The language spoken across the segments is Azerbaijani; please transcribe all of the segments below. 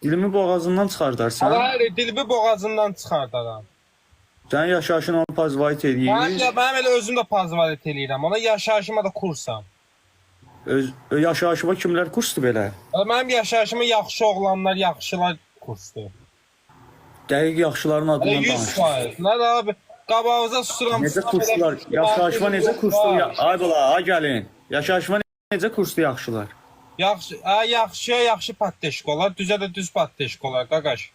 Dilimi boğazından çıxardarsan. Hayır, dilimi boğazından çıxardaram. Sənin yaşayışın onu pozvayt Mənim, eləyir. ya, mənim elə özüm də pozvalit eləyirəm. Ona yaşayışıma da kursam. Öz yaşayışıma kimlər kursdu belə? Elə mənim yaşayışıma yaxşı oğlanlar, yaxşılar kursdu. Dəqiq yaxşıların Elə adından 100%. danış. Nə də abi, qabağınıza susuram. Necə susuram, kurslar? elə- Yaşayışıma necə kursdu? Ya, ay bala, ay gəlin. Yaşayışıma necə kursdu yaxşılar? Yaxşı, hə, yaxşıya yaxşı patteşka olar, düzə də düz patteşka olar, qaqaş.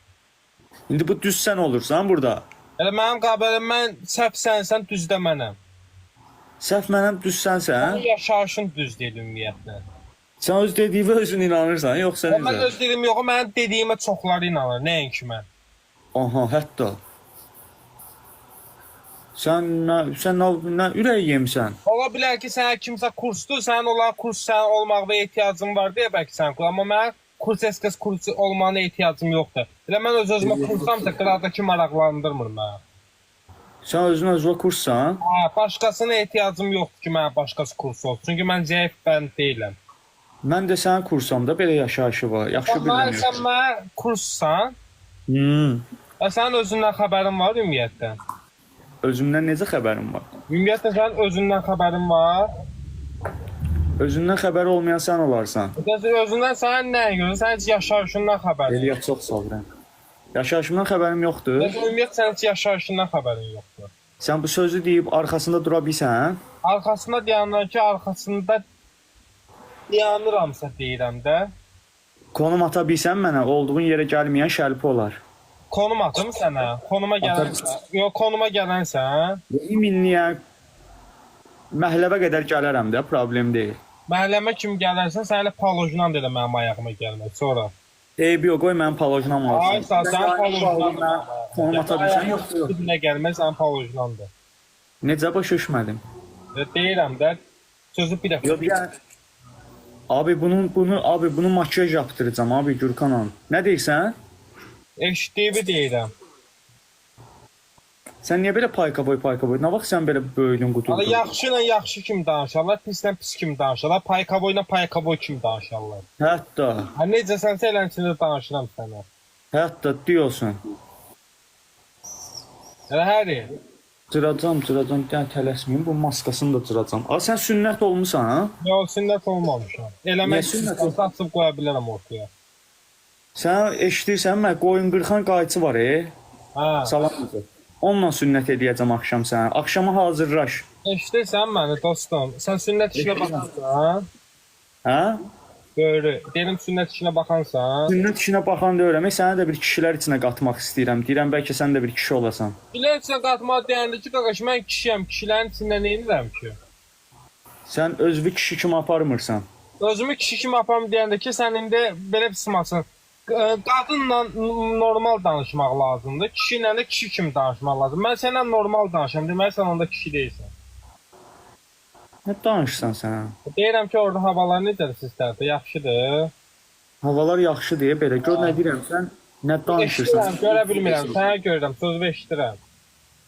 İndi bu düz sən olursan burada. Elə mənim qabağım, mən səhv sənsən, düz də mənəm. Səhv mənəm, düz sənsən. Sənin yaşayışın düz deyil ümumiyyətlə. Sən öz dediyinə özün inanırsan, yoxsa Mən necə? öz dediyim yox, mənim dediyimə çoxları inanır, nəinki mən. Aha, hətta. Sən nə ürək yemisən? Ola bilər ki, sənə kimsə kursdur, sənin ola kurs sənin olmağa ehtiyacın var deyə bəlkə sən kur, amma mənim kurs eskas kursu olmağına ehtiyacım yoxdur. Elə mən öz özümə kursamsa qıradakı maraqlandırmır məni. Sən özün özünə kurssan? Hə, başqasına ehtiyacım yoxdur ki, mənə başqası kurs olsun. Çünki mən zəif bənd deyiləm. Mən də sənin kursam da belə yaşayışı var. Yaxşı Sən mənə, bilirəm. sən mənə kurssan, Hmm. və sənin özündən xəbərin var ümumiyyətlə. Özümdən necə xəbərim var? Ümumiyyətlə sənin özündən xəbərin var. Özündən xəbəri olmayan sən olarsan. Məsələn, özündən sənin nəyin görə? Sən heç yaşayışından xəbərin yox. Eliyə çox sağ ol. Yaşayışımdan xəbərim yoxdur. Məsələn, ümumiyyətlə sənin heç yaşayışından xəbərin yoxdur. Sən bu sözü deyib arxasında dura bilsən? Arxasında dayanıram ki, arxasında dayanıramsa deyirəm də. Konum ata bilsən mənə, olduğun yerə gəlməyən şəlpi olar. Konum atım sənə. Konuma gələnsən. Yox, konuma gələnsən. İminliyə məhləvə qədər gələrəm də, problem deyil. Məhəlləmə kim gələrsən, sən elə palojnan da elə mənim ayağıma gəlmək sonra. Eybi yox, qoy mənim palojnam Ay, alsın. sağ ol, sənin palojnandır. Konum ata bilsən, yoxsa yox. Dibinə gəlmək sənin palojnandır. Necə başa düşmədim? Deyirəm də, sözü bir dəfə. Yox, yəni Abi bunun bunu abi bunu makyaj yapdıracağam abi Gürkan han. Nə deyirsən? Eşitdiyimi deyirəm. Sən niyə belə paykaboy paykaboy? Nə vaxt sən belə böyüdün, Ala quturdun? yaxşı ilə yaxşı kim danışarlar, pislə pis kim danışarlar, paykaboyla paykaboy kim danışarlar. Hətta, Hə necəsənsə eləncində danışıram sənə. hətta diyorsun. Elə həri. Cıracam, cıracam, bir dənə tələsməyim, bu maskasını da cıracam. A sən sünnət olmusan, ha? Yox, sünnət olmamışam. Eləmək Niyə sünnət istəsəm açıb qoya bilərəm ortaya. Sən eşidirsən mən qoyun qırxan qayçı var, e? Hə. Salam. Onunla sünnət eləyəcəm axşam sənə. Axşama hazırlaş. Eşidirsən məni dostum? Sən sünnət işinə baxansan? Hə? Böyrü. Deyirəm sünnət işinə baxansan? Sünnət işinə baxan deyirəm, səni də bir kişilər içinə qatmaq istəyirəm. Deyirəm bəlkə sən də bir kişi olasan. Kişilərin içinə qatmağa deyəndə ki, qaqaş mən kişiyəm, kişilərin içində nə edirəm ki? Sən özünü kişi kimi aparmırsan. Özümü kişi kimi aparım deyəndə ki, sən indi belə bir sımasın. Qadınla normal danışmaq lazımdır. Kişi ilə də kişi kimi danışmaq lazımdır. Mən səninlə normal danışıram, deməli sən onda kişi deyilsən. Nə danışırsan sən? Deyirəm ki, orada havalar necədir siz tərəfdə? Yaxşıdır. Havalar yaxşı deyə belə. Gör nə deyirəm, sən nə danışırsan? Eşidirəm, görə bilmirəm. Sənə görürəm, sözünü eşidirəm.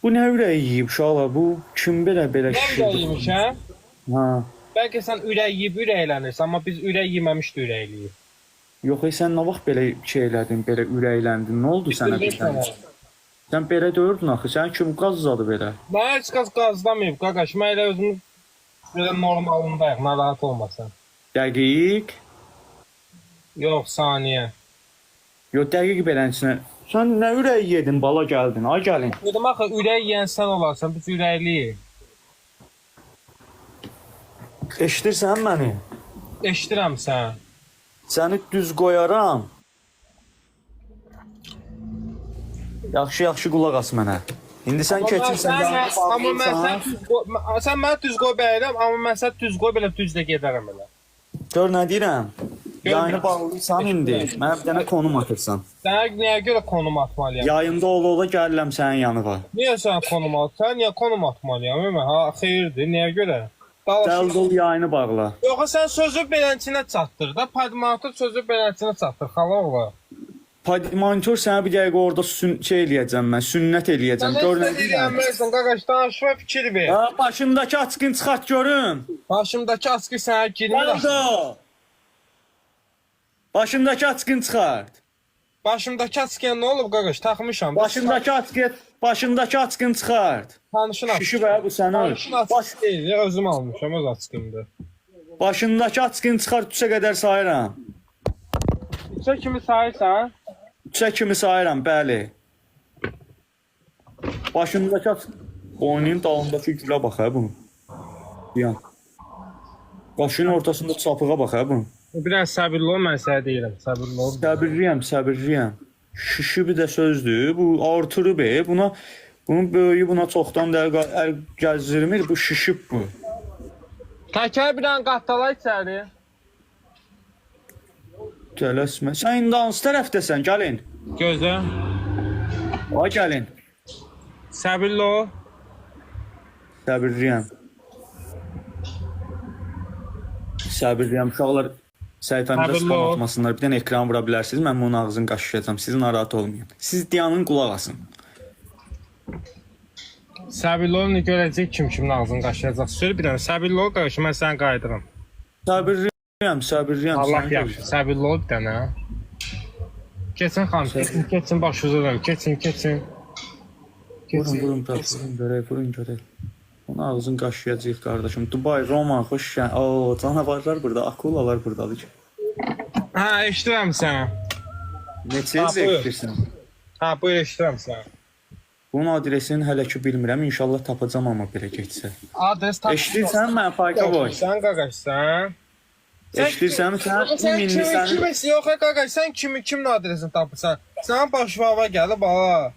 Bu nə ürəyi yeyib uşaqlar? Bu kim belə belə Mən də şişirdi? yemişəm. Hə. Bəlkə sən ürək yeyib ürəklənirsən, amma biz ürək yeməmiş də ürəkliyik. Yox, ey, sən nə vaxt belə şey elədin, belə ürəkləndin? Nə oldu sənə birdən? Sən belə döyürdün axı. Sən kim qazzadı belə? Mənə heç qaz qazlamayıb, qaqaş. Mən elə özümü belə normalındayıq, narahat olma sən. Dəqiq? Yox, saniyə. Yox, dəqiq beləsinə. Sən nə ürək yedin, bala gəldin. Ay gəlin. Dedim axı ürək yeyən sən olarsan, biz ürəkliyik. Eşidirsən məni? Eşidirəm sən. Səni düz qoyaram. Yaxşı, yaxşı qulaq as mənə. İndi sən Amma mən keçirsən, sən, yanına amma mən sən bağlayırsan. düz qoy, sən mənə düz qoy bəyirəm, amma mən sən düz qoy belə düz də gedərəm elə. Gör nə deyirəm? Yayını bağlayırsan indi. Mənə bir dənə konum atırsan. Sənə nəyə görə konum atmalıyam? Yayında ola-ola gəlirəm sənin yanına. Niyə sən konum at? Sən niyə konum atmalıyam? Ömə, ha, xeyirdir. Nəyə görə? Dalaşır. Dəl dol yayını bağla. Yox, sən sözü beləçinə çatdır da. Padmanatı sözü beləçinə çatdır, xala oğlu. Monitor sənə bir dəqiqə orada şey eləyəcəm mən, sünnət eləyəcəm. Sən Gör nə heç nə deyirəm. eləyənməzsən, qaqaş, danışma fikir ver. Ha, başımdakı açqın çıxart görüm. Başımdakı askı sənə girmir. Oldu. Başımdakı açqın çıxart. Başımdakı açqıya nə olub qaqaş? Taxmışam. Başındakı açqı, başındakı açqını çıxart. Tanışın açqı. Şişib hə bu sənin. Tanışın açqı deyil, ya, özüm almışam, öz açqımdır. Başındakı açqını çıxart, 3-ə qədər sayıram. Üçə kimi sayırsan? 3-ə kimi sayıram, bəli. Başındakı aç... Boynunun dalındakı gülə bax hə bunun. Yan. Başının ortasında çapığa bax hə bunun. Bir dənə səbirli ol, mən sənə deyirəm. Səbirli ol. Səbirliyəm, səbirliyəm. Şişi bir də sözdür. Bu artırıb, buna bunun böyüyü buna çoxdan da əl gəzdirmir. Bu şişib bu. Təkər bir dənə qatdala içəri. Tələsmə. Sən indi hansı tərəfdəsən? Gəlin. Gözlə. Ay gəlin. Səbirli ol. Səbirliyəm. Səbirliyəm. Uşaqlar səhifəmizə Səbirli spam ol. atmasınlar. Bir dənə ekran vura bilərsiniz. Mən bunun ağzını qaşıyacağam. Siz narahat olmayın. Siz dayanın, qulaq asın. Səbirli ol, indi görəcək kim kimin ağzını qaşıyacaq. Sür bir dənə. Səbirli ol, qardaşım, mən səni qayıdıram. Səbirliyəm, səbirliyəm. Allah Səni yaxşı, səbirli ol bir dənə. Keçin xanım, keçin, keçin başınıza dönüm. Keçin, keçin. Vurun, Keçin. vurun, bırak, vurun görək, vurun görək. Onun ağzını qaşıyacağıq qardaşım. Dubai, Roma, xoş gəl. Oo, canavarlar burada, akulalar buradadır ki. Hə, eşidirəm səni. Neçəyə Ha, buyur. zevkdirsən? Hə, buyur eşidirəm səni. Bunun adresini hələ ki bilmirəm. İnşallah tapacam amma belə getsə. Adres tap. Eşidirsən mən Payka boy? Sən qaqaş, sən. Eşidirsən sən? Sən İminli kimi sən. kimi yox ay qaqaş, sən kimi kimin adresini tapırsan? Sənin başvava gəlib bala.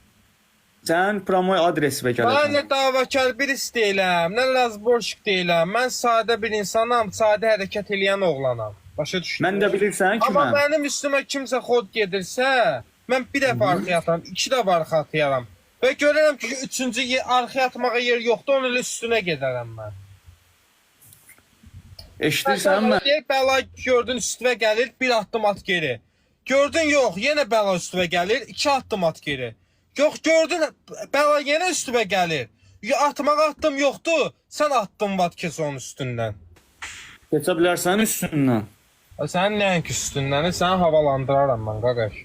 Sən promoy adresi və Mən gələcəksən. nə davakar birisi deyiləm, nə lazborşik deyiləm. Mən sadə bir insanam, sadə hərəkət eləyən oğlanam. Başa düşdün? Mən də bilirsən Amma kiməm? mənim üstümə kimsə xod gedirsə, mən bir dəfə arxaya atıram, iki dəfə arxa atıram. Və görərəm ki, üçüncü arxaya atmağa yer yoxdur, onun elə üstünə gedərəm mən. Eşidirsən mən? Deyir, bəla gördün üstünə gəlir, bir addım at geri. Gördün yox, yenə bəla üstünə gəlir, iki addım at geri. Yox, gördün bəla yenə üstünə gəlir. Ya, atmağa addım yoxdur, sən addım at kes onun üstündən. Keçə bilərsən üstündən. Sənin nəinki üstündən, səni havalandıraram mən qaqaş.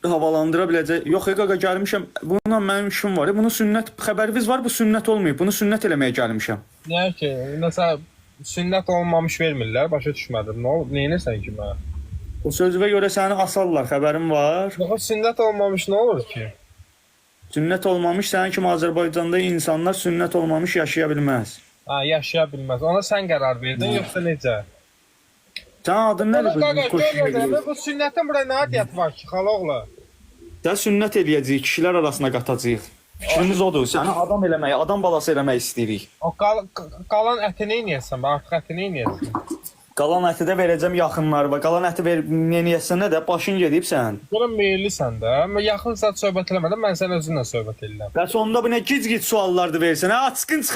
Havalandıra biləcək. Yox, qaqa gəlmişəm. Bununla mənim işim var. Bunu sünnət xəbəriniz var, bu sünnət olmayıb. Bunu sünnət eləməyə gəlmişəm. Niyə ki? Məsələn, sünnət olmamış vermirlər, başa düşmədim. Nə olub? Neynəsən ki mənə? O sözüvə görə səni asarlar, xəbərin var. Yox, sünnət olmamış nə olur ki? Sünnət olmamış sənin kimi Azərbaycanda insanlar sünnət olmamış yaşaya bilməz. Ha, yaşaya bilməz. Ona sən qərar verdin, yoxsa necə? Sənin adın nədir? Qaqa, Bu koş- görmürəm, bu sünnətin bura nə adiyyəti var ki, xalaoğlu? Sən sünnət eləyəcəyik, kişilər arasına qatacağıq. Fikrimiz odur. Səni adam eləmək, adam balası eləmək istəyirik. O qalan əti neynəyəsən? Artıq əti neynəyəsən? Qalan əti də verəcəm yaxınlarıma. Qalan əti ver neynəyəsən də başın gedib sən. Görüm meyillisən də. Amma yaxın saat söhbət eləmədən mən sən özünlə söhbət eləyirəm. Bəs onda bu nə gic-gic suallardır versən? Hə, açqın çıx.